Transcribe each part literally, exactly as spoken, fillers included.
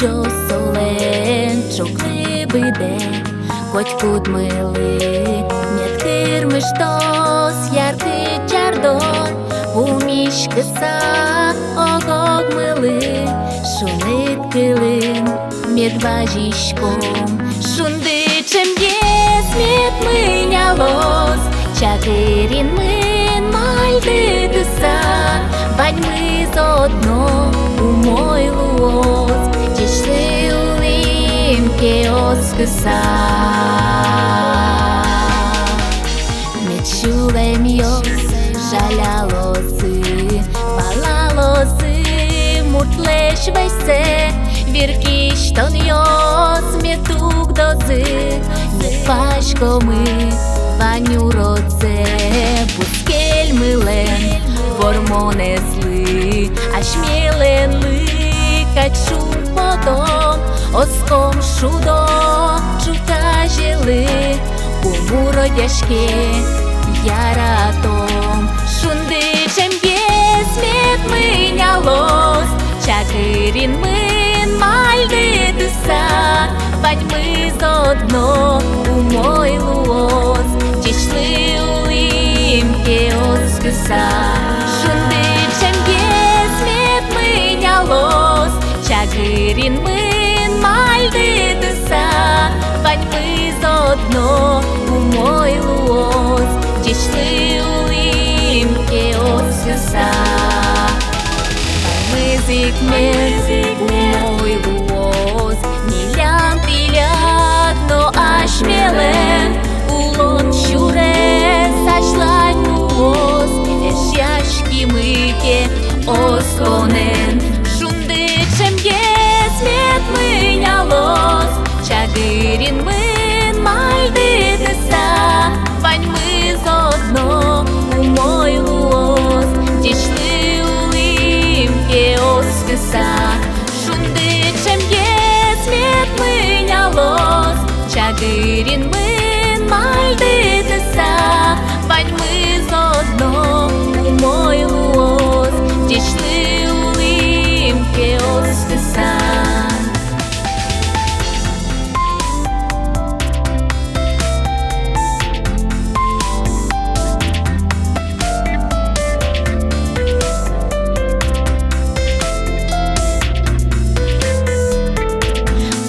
Солэн ӵукна быдэ котькудмылы мед кырмыштоз яркыт чардор, пумиськыса ог-огмылы шуныт кылын мед вазиськом. Шунды ӵемгес мед мынялоз, чагыр инмын мальдытыса, ваньмыз одно умой луоз, ӟечлы улӥм ке оскыса. Мед сюлэмъёс жалялозы, валалозы муртлэсь вӧйсэ, вир кисьтонъёс мед дугдозы, мед паськомы вань уродзэ. Бускельмылэн вормонэзлы асьмелэн лы кадь шумпотом, оском шудо ӵуказелы, ум уродъяське яратом. Шунды ӵемгес мед мынялоз, чагыр инмын мальдытыса, ваньмыз одно умой луоз, ӟечлы улӥм ке оскыса. Шунды ӵемгес мед мынялоз, чагыр инмын мальдытыса, ваньмыз одно умой луоз, ӟечлы улӥм ке оскыса. Ваньмыз ик мед умой луоз, милям тӥляд но асьмелэн улон сюрес азьлань луоз, эшъяськимы ке осконэн. Шунды ӵемгес мед мынялоз, чагыр инмын мальдытыса, ваньмыз одно умой луоз, ӟечлы улӥм ке оскыса. Шунды ӵемгес мед мынялоз, чагыр инмын мальдытыса, ваньмыз одно умой луоз, ӟечлы улӥм ке оскыса.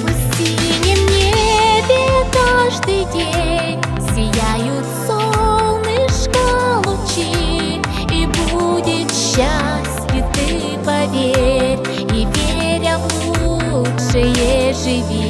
В синем небе каждый день сияют солнышко лучи, и будет счастье, ты поверь, и веря в лучшее живи.